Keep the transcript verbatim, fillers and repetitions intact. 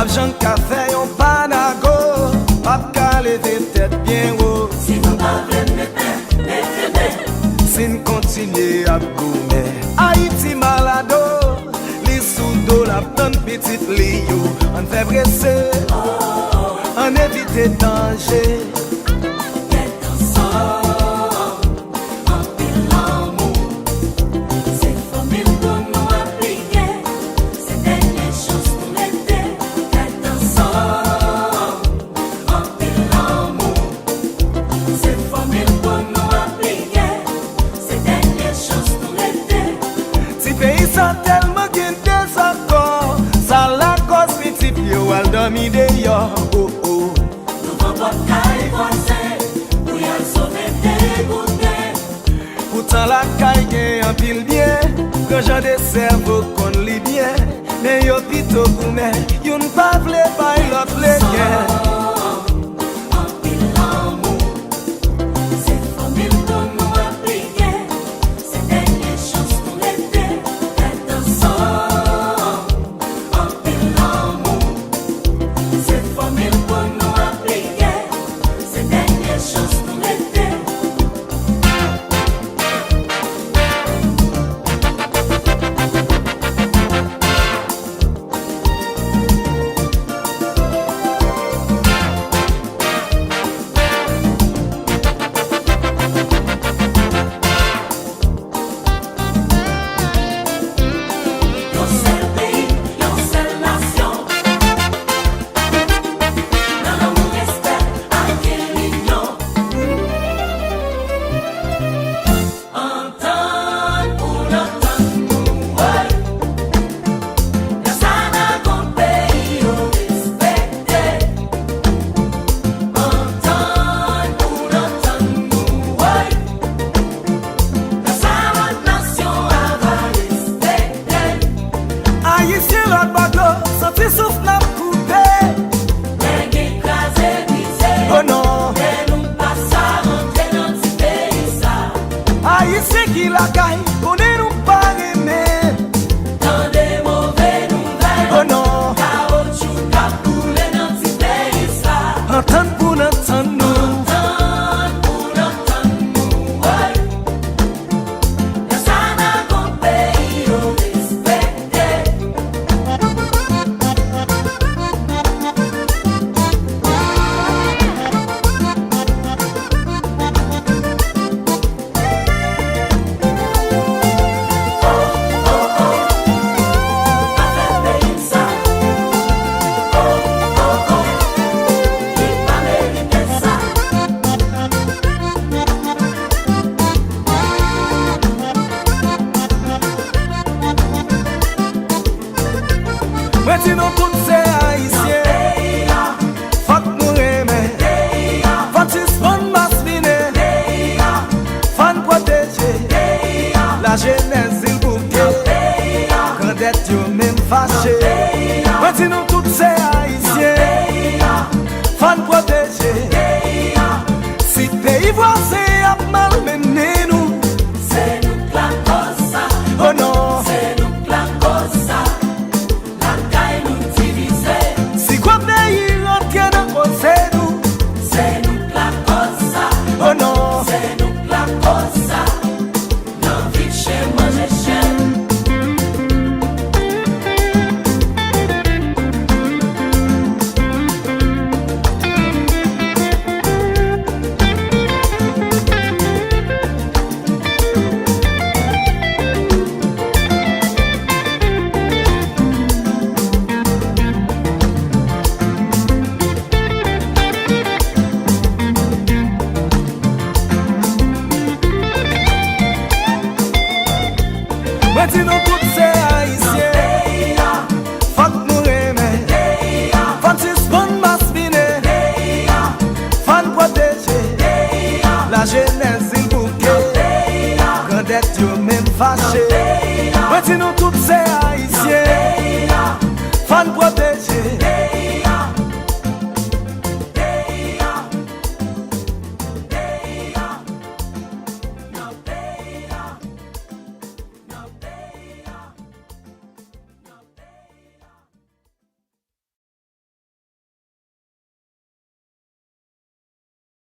Jan ka fè yon panago p ap ka leve tèt byen wo. Si nou pa vle mete, mete men. Si n kontinye ap goumen, Ayiti malad o, li sou do l ap tann pitit li yo. Ann fè prese, ann evite danje. Tèt ansanm, anpil lanmou. Se fòmil pou nou aplike. Se dènye chans nou rete. Tèt ansanm, anpil lanmou. Se fòmil pou nou aplike. Se dènye chans nou rete. Ti peyi sa tèlman gen dezakò, sa lakòz pitit yo al dòmi deyò. Oh, oh. Nou van pòt kay vwazen pou y al sove degouten. Poutan lakay gen anpil byen, gran jan de sèvo konn li byen. Men yo pito goumen, youn pa vle bay lòt legen. Anpil lanmou, se fòmil pou nou aplike. Se dènye chans nou rete, tèt ansanm. Anpil lanmou, se fòmil pou nou aplike. Se dènye chans nou rete. Yon sèl peyi, yon sèl nasyon. Nan lanmou, respè ak linyon. Antann pou n antann nou, woy. Nan sa n a gon peyi yo respekte. Antann pou n antann nou, woy. Nan sa lòt nasyon a va respekte n. Ayisyen lòt bò dlo, santi souf n ap koupe. Lè gen kraze brize, oh non, lè nou pa sa rantre nan ti peyi sa. Ayisyen ki lakay, konnen nou pa renmen tande move nouvèl. Oh non. Kawotchou k ap boule nan ti peyi sa. Antann pou n antann nou. Antann pou n antann nou, woy. Nan sa n a gon peyi yo respekte. Mwen di nou tout se Ayisyen. Fòk nou renmen. Fò n sispann maspinen. Fò n pwoteje. Lajenès Zil Bouke. Grandèt yo menm fache. Mwen di nou tout se Ayisyen. Fò n pwoteje. Si peyi vwazen ap malmennen nou, se nou k lakòz sa. Oh non. Se nou k lakòz sa. Lakay nou divize. Si gwo peyi rantre nan koze nou, se nou k lakòz sa. Oh non. Se nou k lakòz sa. Nan vit chen manje chen. Mwen di nou tout se Ayisyen. Fòk nou renmen. Fò n sispann maspinen. Fò n pwoteje. Lajenès Zil Bouke. Grandèt yo menm fache. Mwen di nou tout se Ayisyen. Fò n pwoteje.